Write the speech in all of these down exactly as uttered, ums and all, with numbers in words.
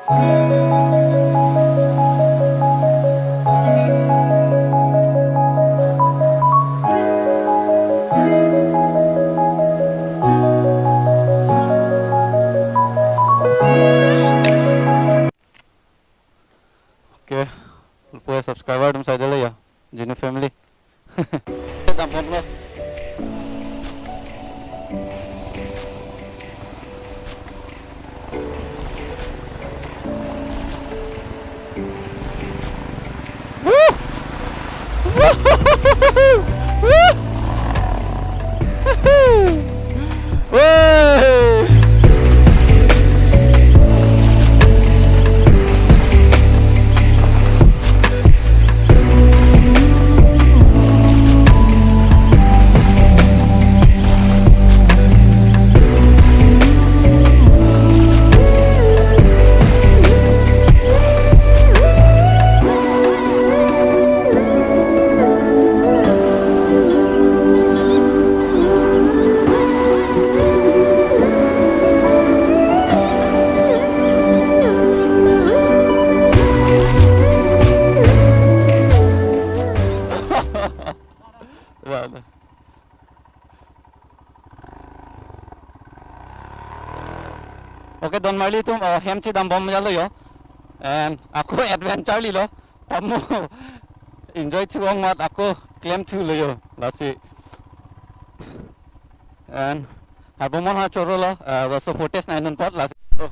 Okay, lapu subscriber atum saidelo ya, Jinu family. Dambomlo. Okay, Don Marli atum, oh, hem chedambomlo yo. And ako adventure lilo. Tamo enjoy thu-ong mat ako klemthulo yo. Lasi. And harbomon ha chorolo, uh, laso footage nangdun apot lasi. Oh.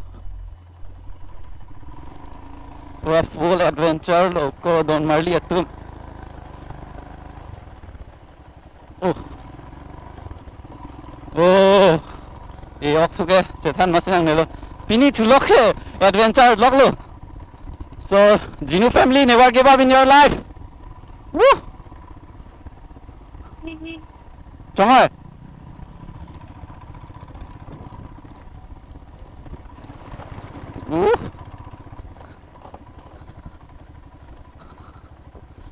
Pura full adventure lo ko Don Marli atum. Oh. Oh. E-ok thu ke chethan masi nangnelo. Pini thulok ke adventure loklo. So, Jinu family, never give up in your life. Woo! Chonghoi. Woo!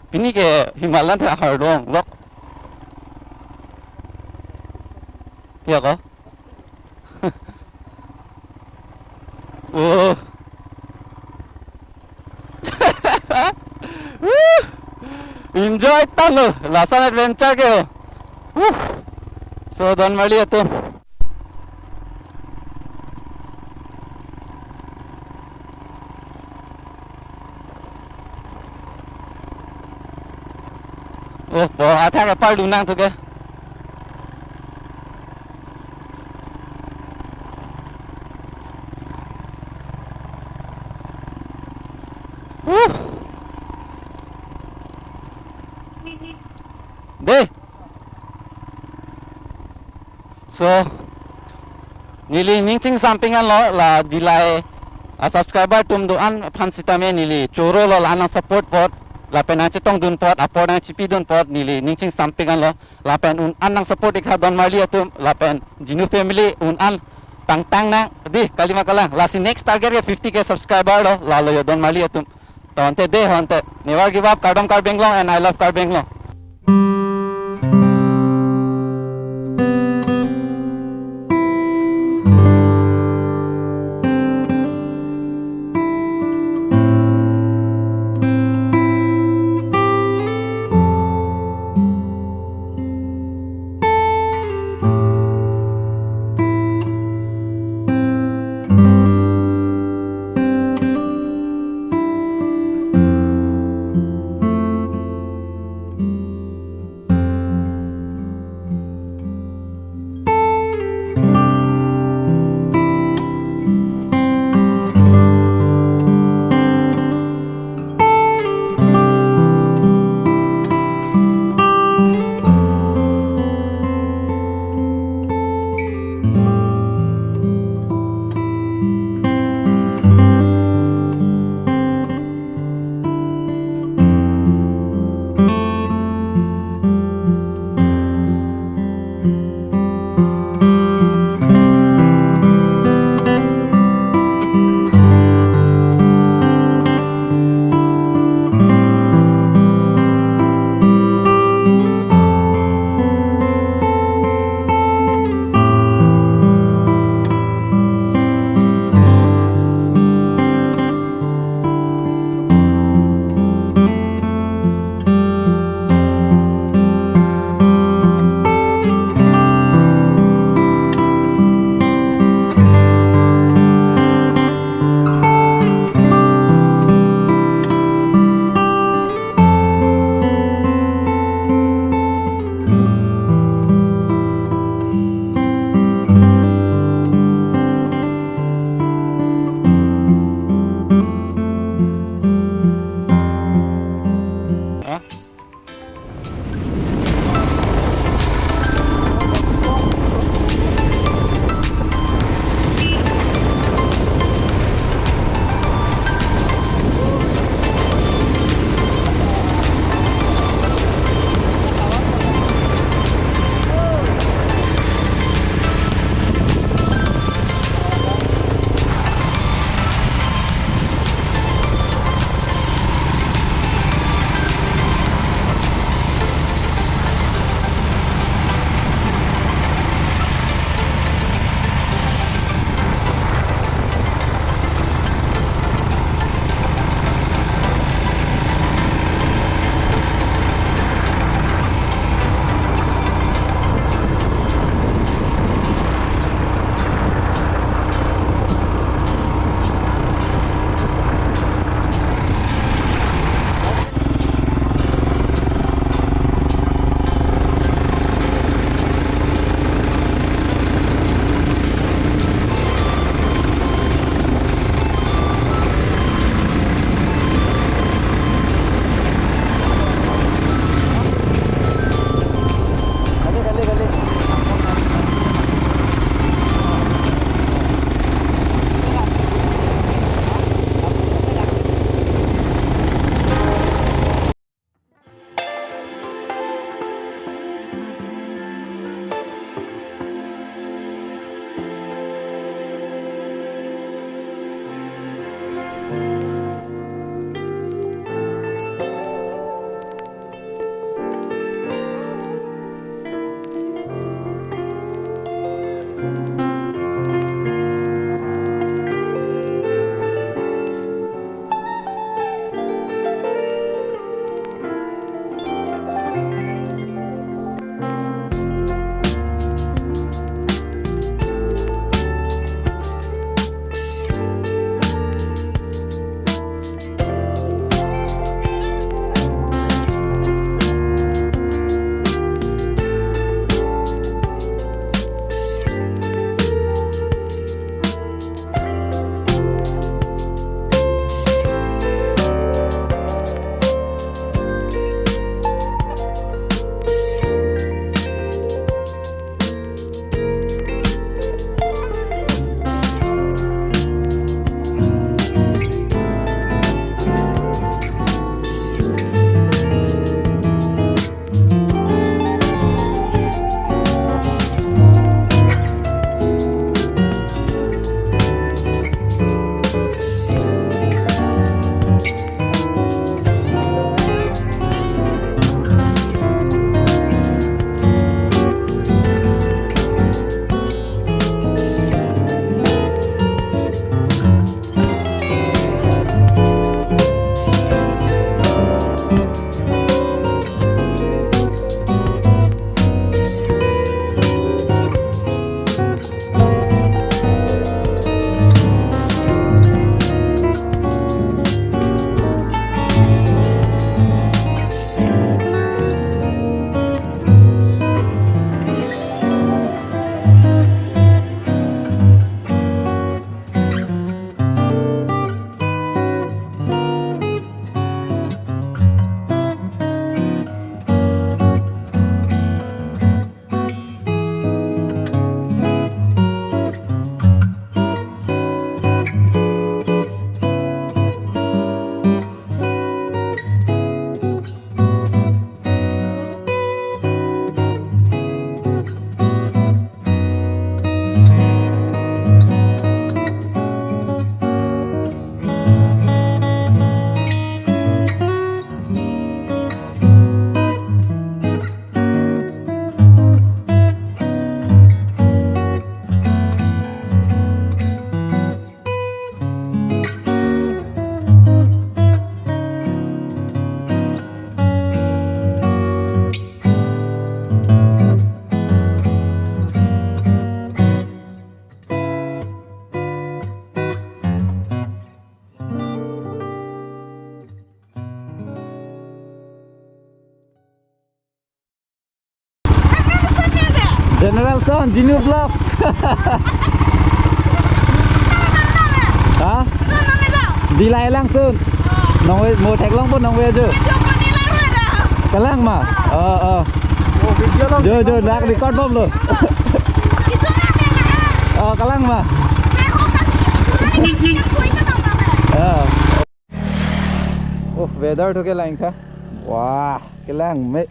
Pini ke Himalayan the hardong lok. Iya ko? Oh. Woo! Enjoy tanglo, lason adventure ke. Woo! So, Don Marli atum. Oh, bo athak apar lunang thu ke. Woo! Dei. So, neli ning chingsamping anlo, la Dillai a subscriber atum do-an aphan sitame neli chorolo, la nang support apot, lapen nangchetongdun apot, apor nangchipidun apot, neli ning chingsamping anlo, lapen un-an nang support ik tha Don Marli atum, lapen Jinu family un-an tangtang nang, dei, kalima kalang, lasi next target ke fifty K subscriber lo, lalo yo Don Marli atum. To ante dei, ho ante. Never give up, Kardom Karbi Anglong and I love Karbi Anglong. Jinu Vlogs. Ha? Dillai langsun. Nongve mo theklongpo nongve ajo. Kalang ma? Oh, oh. Oh, video lo. Jo, jo, dak record bomlo. Oh, kalang ma? Oh. Oh, weather to kelang tha. Wah, kelang me.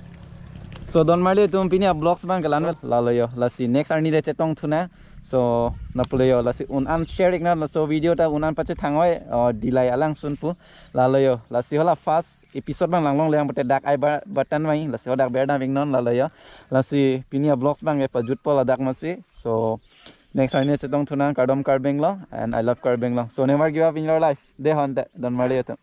So, don marli atum, pini a-vlogs abang ke la-an vel, lalo yo. Lasi next arni le chetongthu nang. So, lapulo yo, lasi un-an share ik nang, laso video ta un-an pachethang oi, oh, Dillai alangsun pu. Lalo yo, lasi hala first episode abang langlongle yang pute dak ai ba-, button mai, lasi hadak berdam ik non, lalo yo. Lasi pini a-vlogs abang ke pajutpo ladak masi. So, next arni chetongthu nang, kardom Karbi Anglong, and I love Karbi Anglong. So, never give up in your life. Dei ho ante, don marli atum.